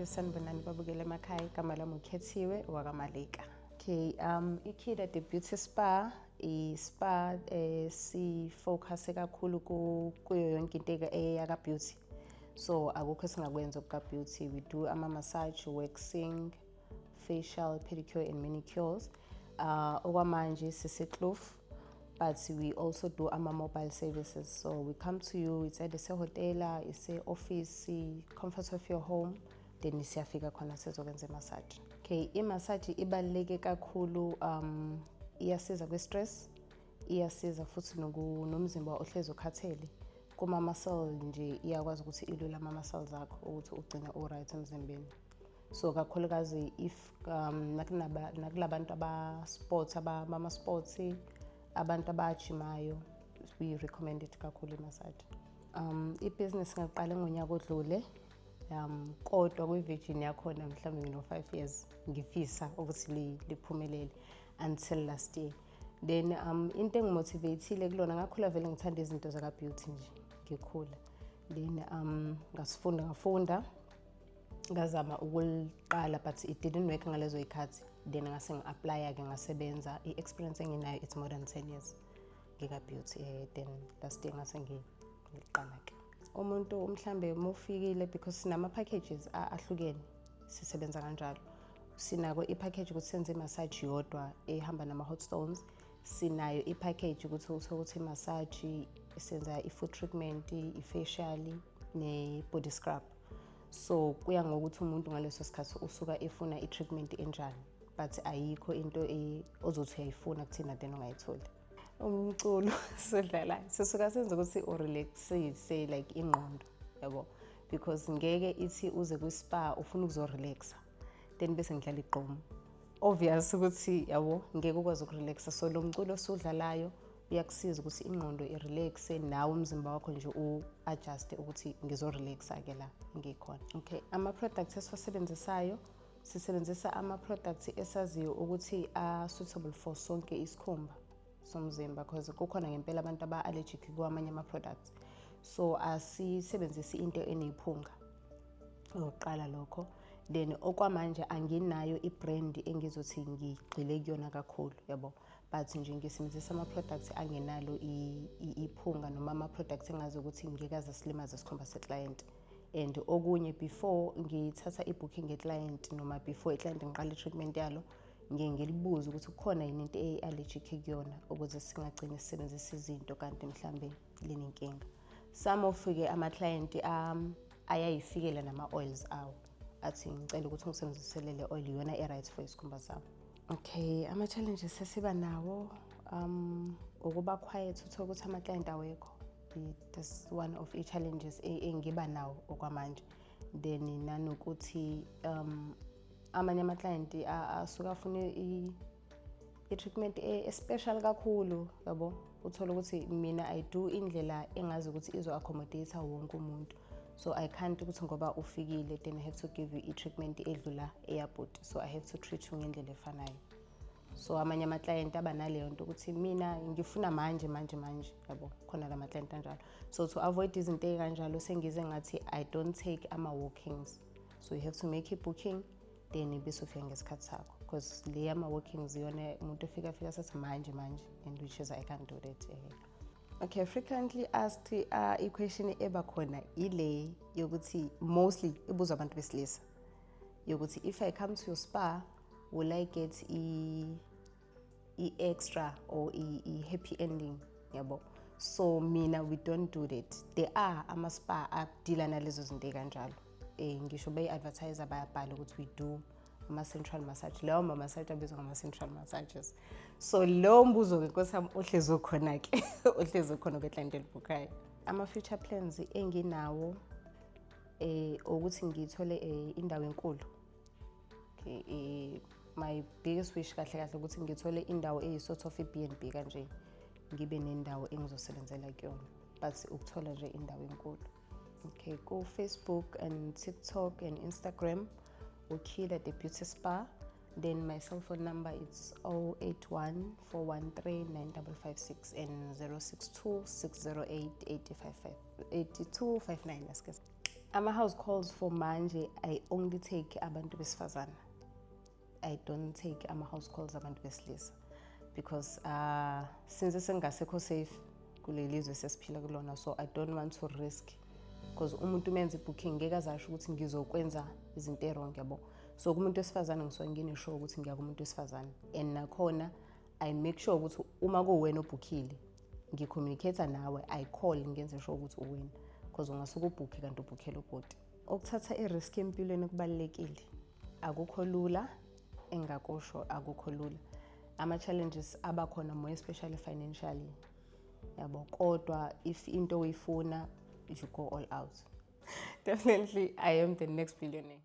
Sanibonani babukele emakhaya, igama lami uKhethiwe wakaMalika. Okay, iKida The Beauty Spa, i-spa si-focus kakhulu kuyo yonke into eyaka beauty. So akukho esingakwenza okuka beauty. We do ama massage, waxing, facial, pedicure and manicures. Okwamanje sise-Kloof, but we also do ama mobile services. So we come to you, it's either sehotela, ise-office, comfort of your home, then siyafika khona sizokwenza i-massage. Okay, i-massage ibaluleke kakhulu, iyasiza kwi-stress, iyasiza futhi nomzimba ohlezi ukhathele. Kuma-muscle nje iyakwazi ukuthi ilule ama-muscles akho ukuthi ugcine u-right emzimbeni. So kakhulukazi if nakulabantu aba-sports, bama-sports, abantu abajimayo, we recommend it kakhulu i-massage. Ibhizinisi ngaqala ngonyaka odlule, kodwa kwi-vision yakhona mhlawumbe ngino-5 years ngifisa ukuthi liphumelele until last year. Then into engimotivate-ile kulona, ngakhula vele ngithanda izinto zaka-beauty nje ngikhula. Then ngasifunda, ngafunda, ngazama ukuliqala, but it didn't work ngalezo yikhathi. Then ngase ngi-applya-ke, ngasebenza. I-experience enginayo, it's more than 10 years ngika-beauty. Then last year ngase ngiqala-ke. Umuntu mhlambe uma ufikile, because sinama-packages ahlukene, sisebenza kanjalo. Sinako i-package ukuthi senze i-massage yodwa ehamba nama-hot stones. Sinayo i-package ukuthi uthole ukuthi i-massage, senza i-foot treatment, i-facial ne-body scrub. So kuya ngokuthi umuntu ngaleso sikhathi usuka efuna i-treatment enjani, but ayikho into ozothi uyayifuna kuthina then ungayitholi. Umculo sodlalayo sisuka senze ukuthi urelaxise like ingqondo yabo, because ngeke ithi uze kwi-spa ufuna ukuzorelaxa, then bese ngidlala igqomu. Obvious ukuthi yabo ngeke ukwazi ukurelaxa. So lo mculo osudlalayo uyakusiza ukuthi ingqondo irelaxe, nawe umzimba wakho nje u-adjuste ukuthi ngizorelaxa-ke la ngikhona. Okay, ama-products esiwasebenzisayo, sisebenzisa ama-products esaziyo ukuthi a-suitable for sonke isikhumba somzimba, because kukhona ngempela abantu aba-allergic kwamanye ama-products. So asisebenzisi into enephunga, okokuqala lokho. Then okwamanje anginayo i-brand engizothi ngigxile kuyona kakhulu yabo, but nje ngisebenzisa ama-products angenalo iphunga noma ama-products engazi ukuthi ngeke aze asilimaze isikhumba se-client. And okunye, before ngithatha i-booking ye-client noma before i-client ngiqala i-treatment yalo, ngiye ngilibuze ukuthi kukhona yini into e-allergic kuyona, ukuze singagcini sisebenzisa izinto kanti mhlambe linenkinga. Some of-ke ama-client ayayifikela nama-oils awo, athi ngicela ukuthi ungisebenzisele le oil, iyona e-right for isikhumba sami. Okay, ama-challenges esiba nawo, ukuba quiet, uthole ukuthi ama-client awekho. That's one of i-challenges engiba nawo okwamanje. Then nanokuthi amanye ama-client asuke afune i-treatment e-special kakhulu yabo. Uthole ukuthi mina I do indlela engazi ukuthi izo-accommodate wonke umuntu, so I can't ukuthi ngoba ufikile then I have to give you i-treatment edlula eyabhuti. So I have to treat you ngendlela efanayo. So amanye ama-client aba naleyo nto ukuthi mina ngifuna manje manje manje yabo, khona la ma-client anjalo. So to avoid izinto ey'kanjalo, sengize ngathi I don't take ama-walk-ins. So you have to make i-booking, then bese ufika ngesikhathi sakho, because le yama-walk-ins iyona umuntu efika fika sathi manje manje, and which is I can't do that. Okay, frequently asked i-question eba khona ile yokuthi mostly ibuzwa abantu besilisa, yokuthi if I come to your spa, will I get i-extra or i-happy ending yabo? So mina, we don't do that. There are ama-spa adila nalezo zinto ey'kanjalo. Ngisho bayi-advertise, bayabhala ukuthi we do ama-sensual massage, lawo ma-massage abizwa ngama-sensual massages. So lowo mbuzo-ke, nkosi yami, ohlezi ukhona-ke, ohlezi ukhona kwe-client elibhukhayo. Ama-future plans enginawo ukuthi ngithole indawo enkulu. Okay, my biggest wish kahle kahle ukuthi ngithole indawo eyi-sort of i-B&B kanje, ngibe nendawo engizosebenzela kuyona, but ukuthola nje indawo enkulu. Okay, ku-Facebook and TikTok and Instagram, uKhila The Beauty Spa. Then my cell phone number is 081 413 9556 and 062 608 855 8259. Ama-house calls for manje, I only take abantu besifazane. I don't take ama-house calls abantu besilisa because since sengasekho safe kuleli lizwe sesiphila kulona, so I don't want to risk, because umuntu umenza i-booking ngeke azasho ukuthi ngizokwenza izinto e-wrong, yabo. So kumuntu wesifazane ngisuke ngine-sure ukuthi ngiya kumuntu wesifazane, and nakhona I make sure ukuthi uma kuwena obhukhile, ngi-communicate nawe, I call, ngenze sure ukuthi uwena, because ungasuke ubhukhe kanti ubhukhele ubhuti. Ukuthatha i-risk empilweni kubalulekile. Akukho lula, engakusho, akukho lula. Ama-challenges abakhona, more especially financially, yabo, kodwa if into uyifuna, you go all out. Definitely I am the next billionaire.